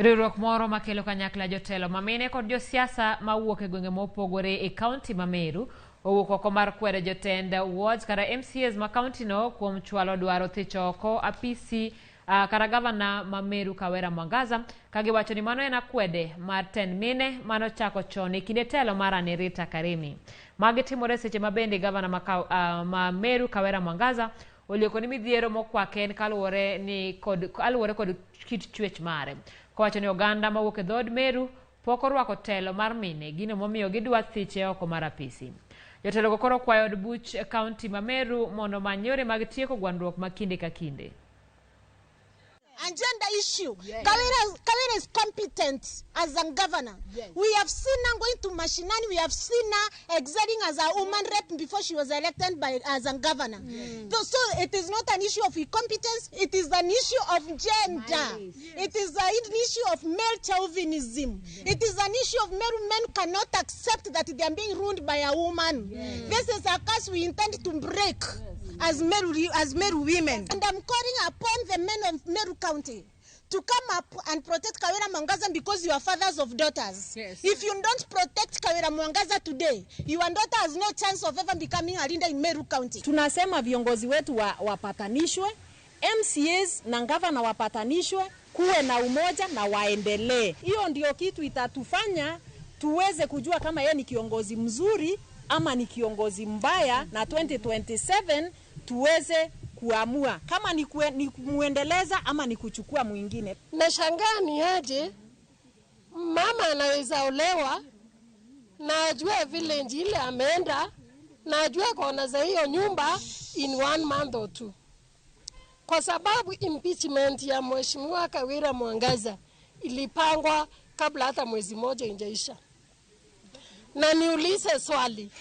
Riwruok moro makelo kanyakla jotelo mamine kod josiasa mawuok e gwenge mopogore e kaunti ma Meru owuok oko mar kwero jotend wards kata MCAs ma kaunti no kuom chwalo dwaro thicho oko apisi kata gavana ma Meru Kawera Mwangaza, ka giwacho ni mano en akwede mar tend mine manochako chon e kinde telo mar Anirita Karimi. Magi timore seche ma bende gavana ma Meru Kawera Mwangaza olieko ni midhiero mokwake en kaluwore kod kit chwech mare. Kowacho ni oganda mawuok e dhood Meru pok orwako telo mar mine, gino momiyo gidwa thiche oko mar apisi. Jotelogo koro kwayo od buch kaunti ma Meru mondo omany yore mag tieko gwandruok ma kinde ka kinde. And gender issue. Yes. Kawira is competent as a governor. Yes. We have seen her going to Mashinani. We have seen her excelling as a woman rep before she was elected as a governor. Yes. So it is not an issue of incompetence. It is an issue of gender. Yes. It is an issue of male chauvinism. Yes. It is an issue of male men cannot accept that they are being ruled by a woman. Yes. This is a curse we intend to break. Yes. As Meru women. And I'm calling upon the men of Meru County to come up and protect Kawira Mwangaza because you are fathers of daughters. Yes. If you don't protect Kawira Mwangaza today, your daughter has no chance of ever becoming a leader in Meru County. Tunasema viongozi wetu wapatanishwe, MCAs na gavana wapatanishwe, kuwe na umoja na waendelee. Hiyo ndio kitu itatufanya tuweze kujua kama yeye ni kiongozi mzuri ama ni kiongozi mbaya, na 2027 tuweze kuamua kama ni kumuendeleza ama ni kuchukua mwingine. Nashangaa ni aje mama anaweza olewa na ajue village ile ameenda na ajue kona za hiyo nyumba in 1 month or 2. Kwa sababu impeachment ya Mheshimiwa Kawira Mwangaza ilipangwa kabla hata mwezi mmoja injaisha. Na niulize swali,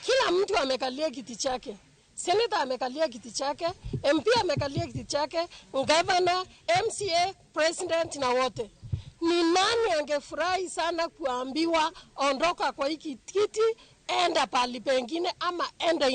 kila mtu amekalia kiti chake. Senator amekalia kiti chake, MP amekalia kiti chake, governor, MCA, president na wote. Ni nani angefurahi sana kuambiwa ondoka kwa hiki kiti, enda pali pengine ama enda